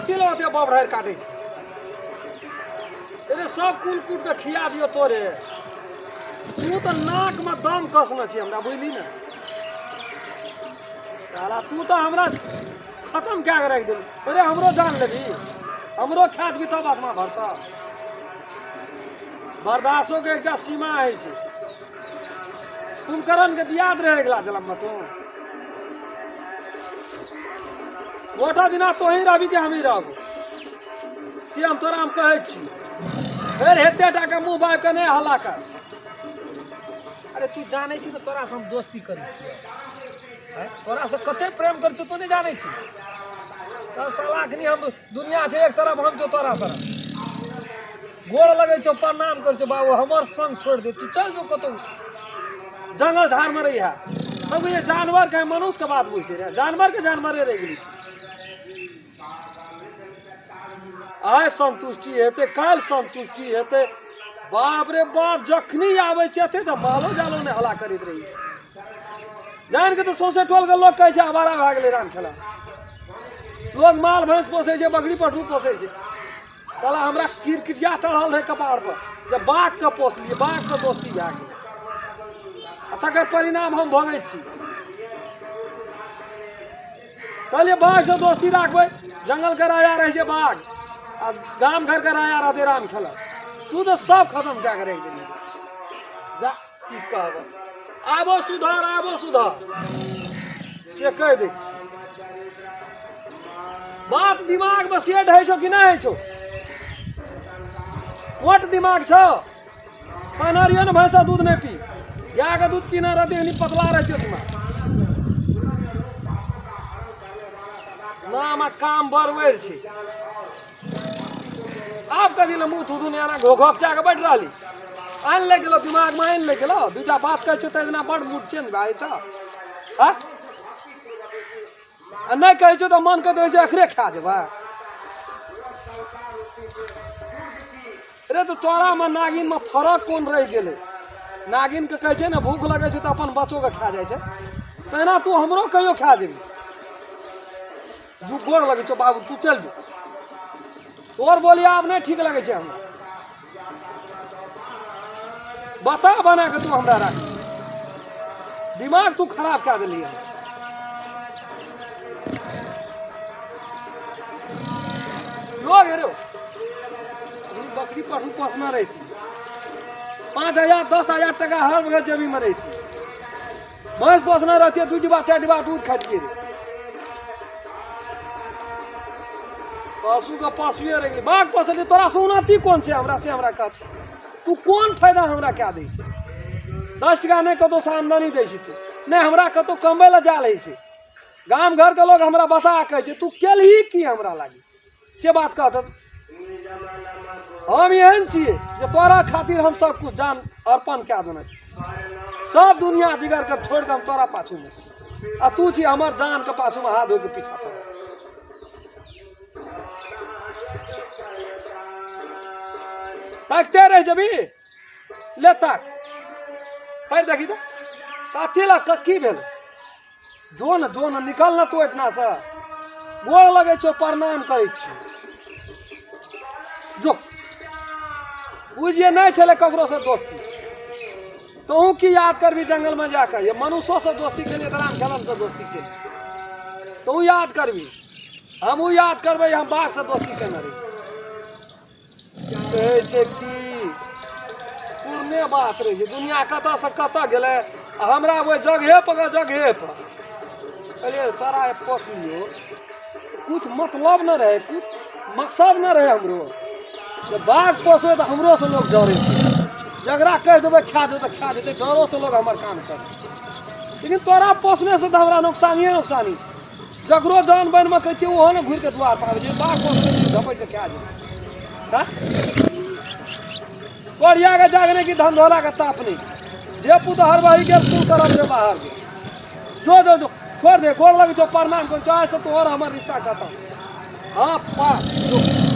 कथी लए ओते बबढ़ारि काटै छी अरे सब कुल कूट के खिया दियौ तोरे। तू तऽ नाकमे दम कसने छी हमरा, बुझली ने साला, तू तऽ हमरा खतम कए कऽ राखि देली। अरे हमरो जान लेबही, हमरो खा देबही तब आत्मा भरतऽ। बर्दाश्तोके एकटा सीमा होइ छै। कुंभकर्णके दियाद रहै अगिला जन्ममे। तू मोटा बिना तोही रहबी कि हमही रहबो, से हम तोरा हम कहै छी। फेर हेते टाके मुँह बाबि कऽ नहि हल्ला कर। अरे तू जानै छी तऽ तोरासँ हम दोस्ती करै छियै, तोरासँ कते प्रेम करै छियै तू नहि जानै छी। तब साला अखनी हम दुनिया छै एक तरफ, हम छौ तोरा तरफ। गोर लगै छौ, प्रणाम करै छौ बाबू, हमर संग छोड़ि दे, तू चल जो कतहु जंगल झाड़मे रहिहे। तब ये जानवर के मनुष्य के बात बुझते रहे, जानवर के जानवरे रहि गेली। आइ संतुष्टि हेतै, काल्हि संतुष्टि हेतै। बाप रे बाप, जखनी आबै छै एते तऽ मालो जालो नहि हल्ला करैत रहै छै। जानि कऽ तऽ सौंसे टोलके लोक कहै छै आवारा भए गेलै राम खेला। लोक माल भैंस पोसै छै, बकरी पठरू पोसै छै। साला हमरा किरकिटिया चढ़ल रहै कपार पर जे बाघके पोसलियै, बाघसँ दोस्ती भए गेल आ तकर परिणाम हम भोगै छी। कहलियै बाघसँ दोस्ती राखबै, जंगलके राजा रहै छै बाघ आ गाम घरके राजा रहतै राम खेला। तू तऽ सब खतम कए कऽ राखि देली। जा की कहब, आबो सुधार, आबो सुधार से कहि दै छी। बात दिमागमे सेट होइ छौ कि नहि होइ छौ? मोट दिमाग छौ। कहने रहियो ने भैंसा दूध नहि पी, गायके दूध पीने रहती कनि पतला रहतियो दिमाग। नाम आ काम बरबरि छै। आब कथी लए मुँह थुथु नहि एना घोघ के बैठ रहली? आनि ले गेलो दिमागमे, आनि ले गेलो। दूटा बात कहै छौ ताहि दिना बड़ मूड चेंज भए जाइ छौ। आ आ नहि कहै छौ तऽ मन करैत रहै छै अखरे खा जेबै। अरे तऽ तोरामे नागिनमे फरक कोन रहि गेलै? नागिनके कहै छै ने भूख लगै छै तऽ अपन बच्चोके खा जाइ छै, तहिना तू हमरो कहियो खा जेबही। जू गोर लगै छौ बाबू, तू चलि जो। तोर बोली आब नहि ठीक लगै छै हमरा। बता बना कऽ तू हमरा राख, दिमाग तू खराब कए देली। लोग हेरो बकरी पशु पोसने रही, 5,000 10,000 टका हर वक्त जेबी में रही। भैंस पोसने रहती, 2 डिब्बा 4 डिब्बा दूध खातियै रे। पशुके पशुए रहि गेलै, बाघ पोसलियै। तोरा से उन्नति कोन छै हमरा से हमरा कह, तू कोन फायदा हमरा कए दै छै? 10 टका नहि कतहुसँ आमदनी दै छै तू, नहि हमरा कतहु कमबै लए जा लै छै। गाम घरके लोग हमरा बता कहै छै, तू केलही की हमरा लागी से बात कह। हम एहन छियै जे तोरा खातिर हम सब कुछ जान अर्पण कए देने छी। सब दुनिया दिगरके छोड़ि कऽ हम तोरा पाछूमे छी आ तू छी हमर जानके पाछूमे हाथ धोइके पीछा पड़ल। ताकिते रहि जेबही, ले ताक, पढ़ि देखी तऽ कथी लए की भेल। जो ने, जो ने, निकल ने तू एहिठिनासँ। गोर लगै छौ, प्रणाम करै छी, जो। बुझिए नहि छलै ककरोसँ दोस्ती। तोहूँ की याद करबी जंगलमे जाकऽ? ये मनुष्योसँ दोस्ती केलियै तऽ राम खेलनसँ दोस्ती केलियै। तोहूँ याद करबी, हमहूँ याद करबै, हम बाघसँ दोस्ती केने रही। कहै छै कि पुरने बात रहै छै। दुनिया कतऽसँ कतऽ गेलै आ हमरा ओहि जगहे पर जगहे पर। कहलियै तोरा पोसलियौ, कुछ मतलब नहि रहै, कुछ मकसद नहि रहै हमरो। जे बाघ पोसबै तऽ हमरोसँ लोक डरै छै, जकरा कहि देबै खा जेतै तऽ खा जेतै, डरोसँ लोक हमर काम करै। लेकिन तोरा पोसनेसँ तऽ हमरा नोकसानिए नोकसानी छै। जकरो जान बनमे कहै छियै ओहो ने घुरि कऽ दुआर पर आबै छै। बाघ पोसबै तऽ झपटि कऽ खा जेतै। कोढ़ियाके जागने की धंधोलाके ताप नहि। जे पुतहर बहि गेल कुल करम जे बाहर गेल। जो जो जो, छोड़ दे। गोर लगै छौ, प्रणाम करै छौ, आइसँ तोहर हमर रिश्ता खतम। हाँ पा जो।